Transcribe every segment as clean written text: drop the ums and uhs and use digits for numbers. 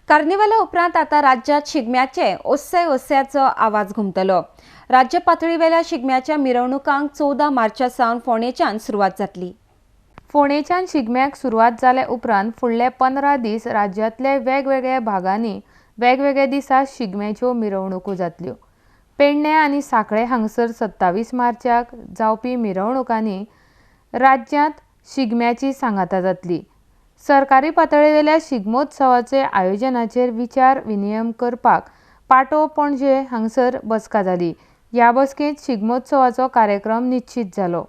कार्निवाला उपरांत आतां राज्यांत शिगम्याचे ओस्से ओस्स्याचो आवाज घुमतलो. राज्य पातळीवेल्या शिगम्याच्या मिरवणुकांक 14 मार्चा सावन फोंडेच्यान सुरवात जातली. फोंडेच्यान शिगम्याक सुरवात जाल्या उपरांत फुडले 15 दीस राज्यांतल्या वेगवेगळ्या भागांनी वेगवेगळ्या दिसा शिगम्याच्यो मिरवणुको जातल्यो. पेडणे आनी सांखळे हांगसर 27 मार्चाक जावपी मिरवणुकांनी राज्यांत शिगम्याची सांगाता जातली. सरकारी पातळेवेल्या शिगमोत्सवाचे आयोजनाचेर विचार विनिमय करपाक पाटो पणजे हांगसर बसका जाली. ह्या बसकेंत शिगमोत्सवाचो कार्यक्रम निश्चित जालो.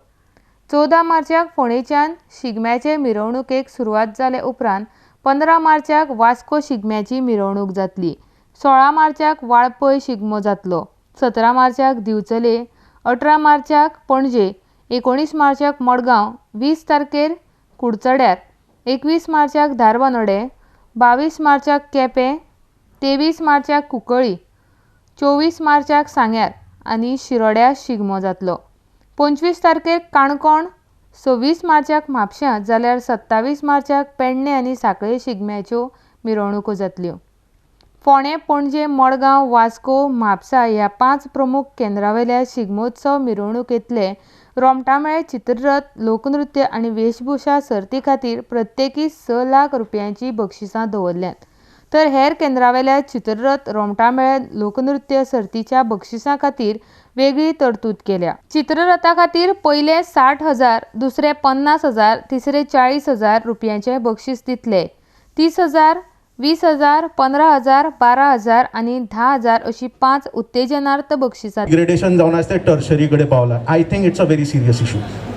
14 मार्चाक फोंडेच्यान शिगम्याचे मिरवणुकेक सुरवात जाले उपरांत 15 मार्चाक वास्को शिगम्याची मिरवणूक जातली. 16 मार्चाक वाळपय शिगमो जातलो. 17 मार्चाक दिवचले, 18 मार्चाक पणजे, 19 मार्चाक मडगांव, 20 तारखेर कुडचड्यार, 21 मार्चाक धारबानोडे, 22 मार्चाक केपें, 23 मार्चाक कुंकळी, 24 मार्चाक सांग्यार आनी शिरोड्या शिगमो जातलो. 25 तारखेर काणकोण, 26 मार्चाक म्हापश्यां जाल्यार 27 मार्चाक पेडणे आनी सांखळे शिगम्याच्यो मिरवणुको जातल्यो. फोंडें, पणजे, मडगांव, वास्को, म्हापसा ह्या 5 प्रमुख केंद्रावेल्या शिगमोत्सव मिरवणुकेंतले रोमटामेळ, चित्ररथ, लोकनृत्य आनी वेशभूषा सर्ती खातीर प्रत्येकी 6 लाख रुपयांची बक्षिसां दवरल्यांत. तर हेर केंद्रावेल्या चित्ररथ, रोमटामेळ, लोकनृत्य सर्तीच्या बक्षिसां खातीर वेगळी तरतूद केल्या. चित्ररथा खातीर पयले 60,000, दुसरे 50,000, तिसरे 40,000 रुपयांचे बक्षीस दितले. 30,000, 20,000, 15,000, 12,000 आनी 10,000 अशी 5 उत्तेजनार्थ बक्षिसां. ग्रेडेशन जावन आसा ते टर्शरी कडेन पावला. I think it's a very serious issue.